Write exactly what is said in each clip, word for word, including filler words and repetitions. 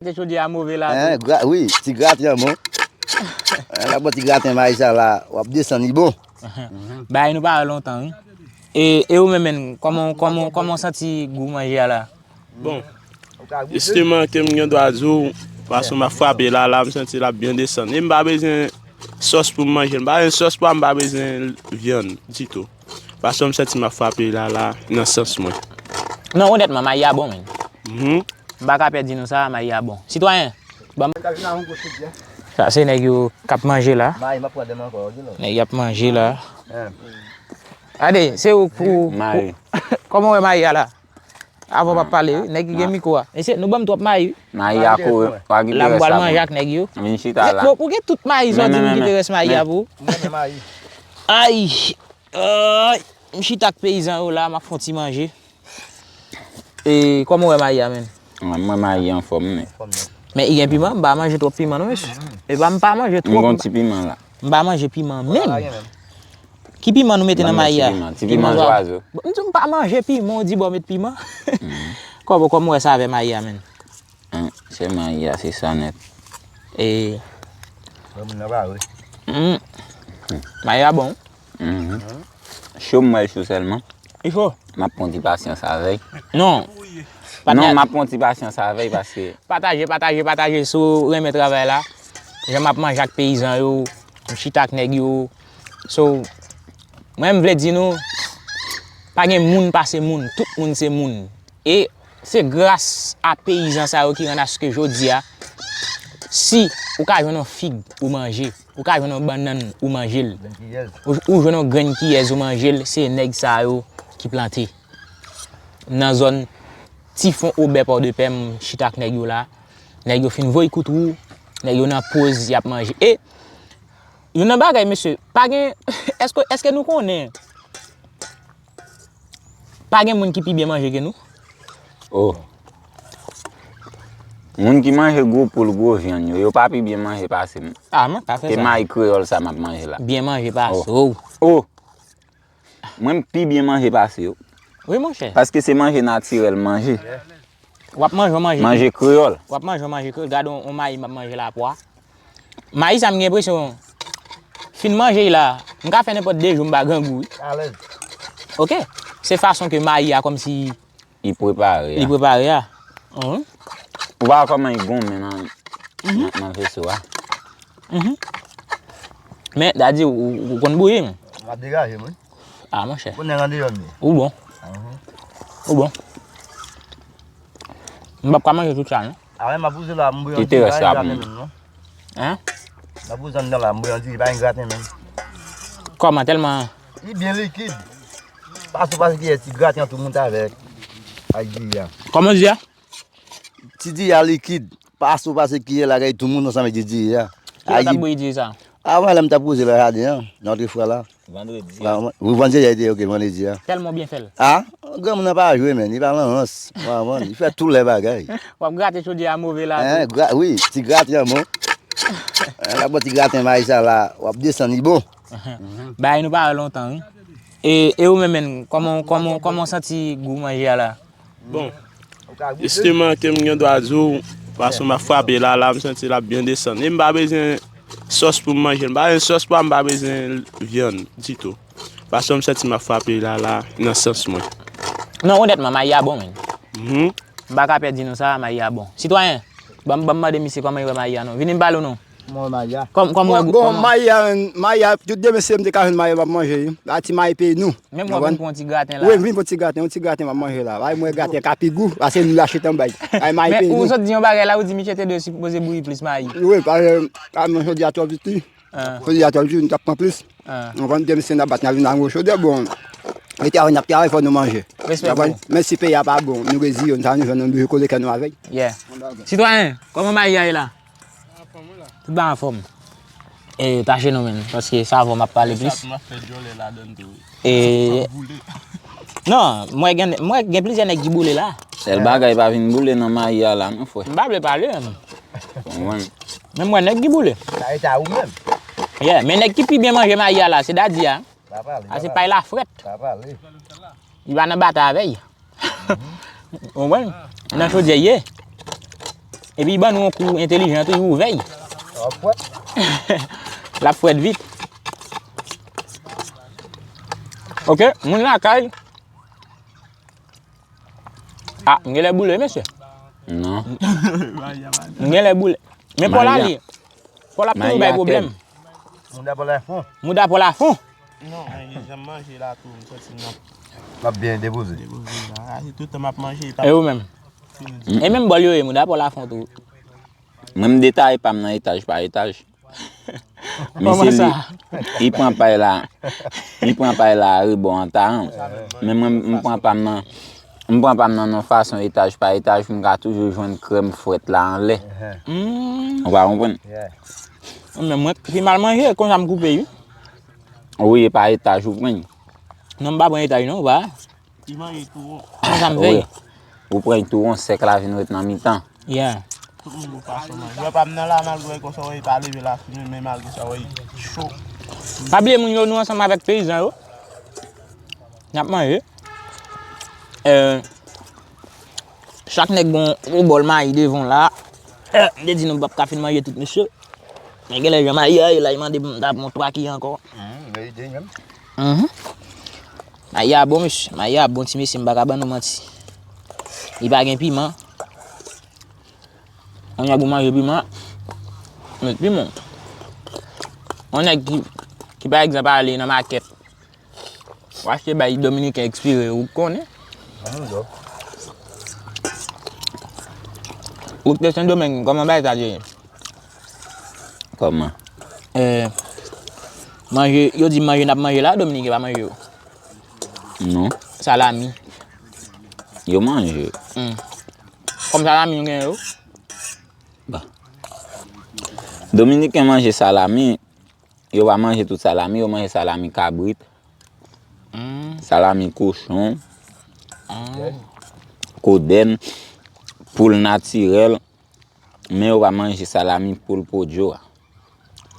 Te chodyè a move la tou. Wi, ti graten an bon. Lè w pran ti graten mayi sa la, w ap desann, li bon. Bay nou pa wè lontan, wi. E, e ou menm, menm, kòman, kòman, kòman w santi gou manje a la? Bon, jisteman, ke m gen dwa di w, fason m ap frape la, la, m santi l ap byen desann. E m pa bezwen sòs pou m manje l. M pa bezwen sòs pa, m pa bezwen vyann ditou. Fason m santi m ap frape la, la, nan sans mwen. Non, onètman, mayi a bon, menm. M pa ka pè di nou sa, mayi a bon. Sitwayen, ban m. Sa se nèg yo k ap manje la. Nèg y ap manje la. Gade, se ou pou, pou, kòman w wè mayi a la? Avan w p ap pale, wi. Nèg ki gen mikwo a. Mesye, nou ban m twòp mayi, wi. Mayi a kore, pa kite rès la pou mwen. Vin chita la. Ou gen tout mayi sa w di m, kite rès mayi a pou ou. Ay! Ay! M chita ak peyizan yo la, m ap fè yon ti manje. E, kòman w wè mayi a, menm? Mwen, mwen mayi anfòm, men. Men, i gen piman, m pa manje twòp piman, non, mesye. E pa m pa manje twòp. M gon ti piman la. M pa manje piman, menm. Ki piman nou mete nan mayi a? Ti piman zwazo. Bon, m di w m pa manje piman, ou di bon, met piman. Kòman, kòman w wè sa avè mayi a, menm? Se mayi a, se sa nèt. E. Mayi a bon. Cho m wè l cho sèlman. Li cho. M ap pran ti pasyans avè l. Non. Non, m ap pran ti pasyans avè l paske. Pataje, pataje, pataje si w renmen travay la. Jan m ap manje ak peyizan yo, m chita ak nèg yo. So, mwen m vle di nou, pa gen moun pase moun, tout moun se moun. E se gras a peyizan sa yo ki rann aske jodi a, si ou ka jwenn yon fig ou manje, ou ka jwenn yon bannann ou manje l, ou, ou jwenn yon grenn kiyèz ou manje l, se nèg sa yo ki plante. Nan zòn Tifon Obè Pòdepè, m chita ak nèg yo la. Nèg yo fin voye kout wou, nèg yo nan poz, y ap manje. E youn nan bagay, mesye, pa gen, èske, èske nou konnen? Pa gen moun ki pi byen manje ke nou? Oh. Moun ki manje gwo poul, gwo vyann yo, yo pa pi byen manje pase m. Ah, mwen pa fè sa. Se mayi kreyòl sa m ap manje la. Byen manje pase w. Oh. Mwen m pi byen manje pase yo. Wi, monchè. Paske se manje natirèl m manje. W ap manje yon manje. Manje kreyòl. W ap manje yon manje kreyòl. Gade yon, yon mayi m ap manje la, pwa. Mayi sa m gen enpresyon, fin manje l la, m ka fè nenpòt de jou m pa grangou, wi. Alèz. Ok. Se fason ke mayi a kòmsi li prepare a. Li prepare a. Ou pa wè kòman li gonmen nan, nan, nan veso a? Men, Daddy, ou, ou, ou konn bouyi, men. M ap degaje m, wi. Ah, monchè. Konnen randevou m ye. Ou bon. Ou bon. M p ap ka manje tout sa, non. Ah, men m ap bouze la, m bouyi yon diri, pa gen graten menm, non. Hein? M ap bouze anndan la, m bouyi yon diri, pa gen graten menm. Kòman, tèlman? Li byen likid. Pase w pase kiyè ti graten an tou moute avèk. Ak diri a. Kòman w di a? Ti diri a likid. Pase w pase kiyè lagay tou moun ansanm ak ti diri a. Kilè w t ap bouyi diri sa? Avan lè m t ap poze nan jaden an, nan antre fwa la. Vandredi a. Wi, vandredi a, ok, vandredi a. Tèlman w byen fè l. Ah, granmoun nan pa jwe, men, li pa nan rans. Li fè tou lè bagay. W ap grate chodyè a move la tou. Wi, ti graten an bon. Lè w pran ti graten mayi sa la, w ap desann, li bon. Bagay nou pa wè lontan, wi. E, e ou menm, menm, kòman, kòman, kòman w santi gou manje a la? Bon, jisteman, ke m gen dwa di w, fason m ap frape la, la, m santi l ap byen desann. E m pa bezwen sòs pou m manje l. M pa bezwen sòs pa, m pa bezwen vyann ditou. Fason m santi m ap frape la, la, nan sans mwen. Non, onètman, mayi a bon, menm. M pa ka pè di nou sa, mayi a bon. Sitwayen, ban m, ban m mande misye kòman li wè mayi a, non. Vini m pale w, non. Kòman w wè mayi a? Kòman, kòman w wè gou-, bon, kòman? Mayi a, mayi a, tout demen si m te ka jwenn mayi a, m ap manje, wi. Ba ti mayi peyi nou. Menm ou vin pran ti graten la. Wi, m vin pran ti graten, yon ti graten m ap manje la. Bay mwen graten ka pi gou, pase nou achte tan bay. Bay mayi peyi nou. Men ou sot di yon bagay la, ou di misye te dwe sipoze bouyi plis mayi. Wi, paske, a, mwen jodi a twòp piti. Jodi a twòp piti, nou t ap pran plis. Nou konn demen si n ap bat, n ap vin nan gwo chodyè, bon. Rete avè n ap travay, fò nou manje. Respè pou ou. Men si peyi a pa bon, nou reziye, nou ta nou jwenn, nou oblije koze kè nou avè l. Yeah. Sitwayen, kòman mayi a ye la? Tout bagay anfòm. E, tache nou menm, paske sa avan m ap pale plis. E, non, mwen gen, mwen gen plizyè nèg ki boule la. Sèl bagay pa vin boule nan mayi a la, non, frè. M pa vle pale, menm. Mwen. Men mwen nèg ki boule. Sa rete a ou menm. Yeah, men nèg ki pi byen manje mayi a la, se Daddy a. Pa pale, a, se pa pale. Pay la frèt. Pa pale. Li pa nan batay avè l. Ou konprann? Nan chodyè l ye. Epi ban nou yon kou entèlijan tou, ouvè l. L ap fwèt. L ap fwèt vit. Ok, moun lakay. Ah, m genlè boule, mesye. Non. M genlè boule. Men Paul ale. Paul ap toujou bay pwoblèm. Mouda Paul a fon. Mouda Paul a fon. Non, men janm manje la tou, m santi m ap... M ap byen depoze. Depoze la. A, se tout tan m ap manje, e pa... E ou menm? E menm bòl yo ye, mouda Paul a fon tou. Mwen m detaye pa m nan etaj pa etaj. Mesye li, li pran pay la, li pran pay la rebò an taran. Men mwen, m pran pa m nan, m pran pa m nan yon fason etaj pa etaj pou m ka toujou jwenn krèm fwèt la anlè. Ou pa konprann? Men mwen ki mal manje, konsa m koupe wi. Ou ye pa etaj ou pran. Non, m pa pran etaj non, ou pa. Li manje tou won. Konsa m fè. Ou pran tou won sèk la vin ret nan mitan. Yeah. Tout moun gon fason manje. Wè pa m nan la malgre konsa wè li pa leve la fimen men malgre sa wè li cho. Pa bliye moun yo nou ansanm avèk peyizan yo. N ap manje. Euh, chak nèg gon yon bòl mayi devan w la. M te di nou m p ap ka fin manje tout mesye. Men genlè jan mayi a ye la, li mande pou m ta pran twa ki ankò. Mayi a bon mesye, mayi a bon ti mesye, m pa ka ban nou manti. Li pa gen piman. Yon nèg ou manje piman, met piman. Yon nèg ki, ki pa egzanp ale nan makèt, w achte bay dominiken ekspire, ou konnen. Ou te Sendomeng, kòman bagay sa te ye? Kòman? Eh, manje, yo di manje n ap manje la, dominiken pa manje yo. Non. Salami. Yo manje. Hmm. Kòm salami nou gen yo? Bon. Dominiken manje salami, yo pa manje tout salami, yo manje salami kabrit, salami kochon, kodèn, poul natirèl, men yo pa manje salami poul podyo a.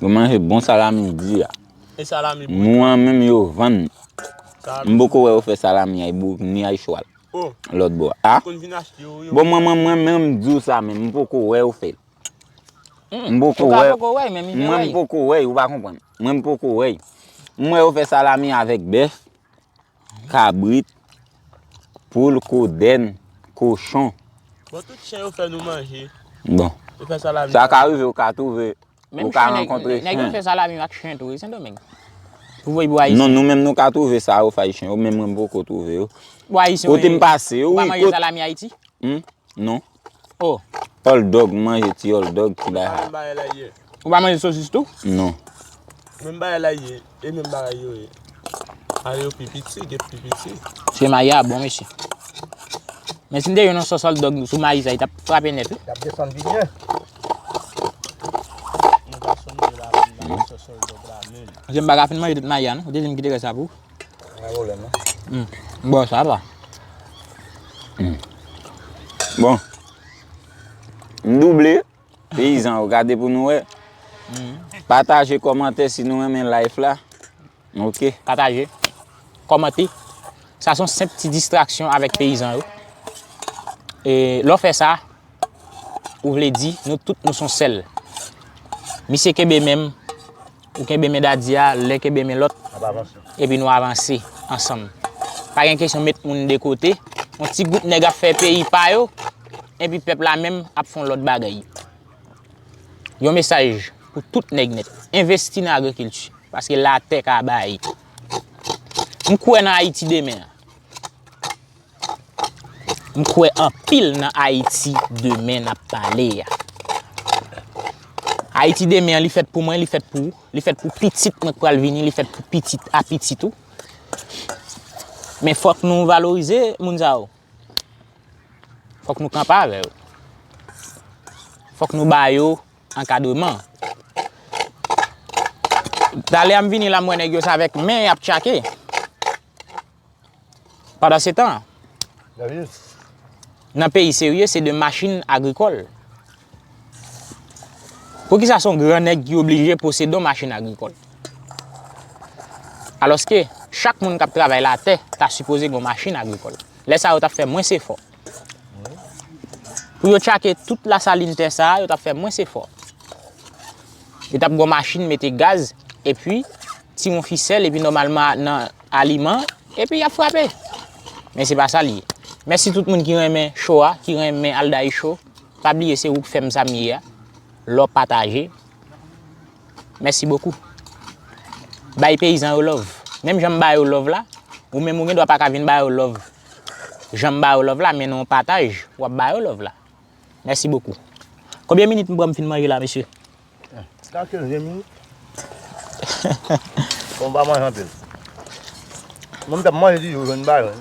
Yo manje bon salami di a. E salami bouk? Mwen menm yo vann. M poko wè yo fè salami ay bouk ni ay chwal. Oh. Lòt bò a. Ah? Konn vin achte yo, yo. Bon, mwen, mwen, mwen menm, m di w sa menm, m poko wè yo fè l. M poko wè. Ou ka poko wè, men misye wè. Mwen, m poko wè, ou pa konprann. Mwen, m poko wè. M wè yo fè salami avèk bèf, kabrit, poul, kodèn, kochon. Bon, tout chen yo fè nou manje. Bon. Yo fè salami. Sa ka rive, ou ka twouve. Ou ka rankontre chen. Nèg yo fè salami ak chen tou wi, Sendomeng. Pou voye pou Ayisyen. Non, nou menm nou ka twouve sa yo fè chen yo, men mwen m poko twouve yo. Pou Ayisyen. Kote m pase yo, wi. Ou pa manje salami Ayiti? Hmm? Non. Oh. Hot dog, m manje ti hot dog, ti bagay. Ou pa manje sosis tou? Non. Menm bagay la ye, e menm bagay yo ye. Ale yo pi piti, gen pi piti. Se mayi a bon, mesye. Men si m te jwenn yon sòs hot dog sou mayi sa, li t ap frape nèt wi. L ap desann pi byen. Nou pa sonje la pou n ba sòs hot dog la menm. Mesye, m pa ka fin manje tout mayi a non. Ou te di m kite rès la pou ou. Pa gen pwoblèm non. Hmm. Bon, sa va. Hmm. Bon. M double. Peyizan yo, gade pou nou wè. Pataje, kòmante si nou renmen live la. Ok. Pataje, kòmante. Sa se yon senp ti distraksyon avèk peyizan yo. E lè w fè sa, ou vle di nou tout nou se yon sèl. Misye kenbe men m, ou kenbe men Daddy a, lè kenbe men lòt, epi nou avanse ansanm. Pa gen kesyon met moun de kote. Yon ti gwoup nèg ap fè peyi pa yo, epi pèp la menm ap fè yon lòt bagay. Yon mesaj pou tout nèg nèt. Envesti nan agrikilti, paske latè ka bay. M kwè nan Ayiti demen an. M kwè anpil nan Ayiti demen n ap pale a. Ayiti demen an, li fèt pou mwen, li fèt pou ou, li fèt pou pitit mwen k pral vini, li fèt pou pitit a pitit ou. Men fòk nou valorize moun sa yo. Fòk nou kanpe avè yo. Fòk nou ba yo ankadreman. Talè a m vini la, m wè nèg yo se avèk men y ap tchake. Pandansetan, nan peyi serye, se de machin agrikòl. Poukisa se yon gran nèg ki oblije posede yon machin agrikòl? Alòske, chak moun k ap travay latè ta sipoze gen yon machin agrikòl. Lè sa yo t ap fè mwens efò. Pou yo tchake tout lasalin tè sa a, yo t ap fè mwens efò. Yo t ap gen yon machin mete gaz, epi tiwon fisèl, epi nòmalman nan aliman, epi y ap frape. Men se pa sa l ye. Mèsi tout moun ki renmen show a, ki renmen Aldaï Show. Pa bliye se ou k fè m sa m ye a. Lè w pataje. Mèsi bokou. Bay peyizan yo love. Menm jan m ba yo love la, ou menm ou gen dwa pa ka vin ba yo love. Jan m ba yo love la, men nan yon pataj, w ap ba yo love la. Mèsi bokou. Konbyen minit m pran m fin manje la, mesye? Sa kenz minit. Bon, m pa manje anpil. Mwen, m t ap manje toujou, jwenn bagay.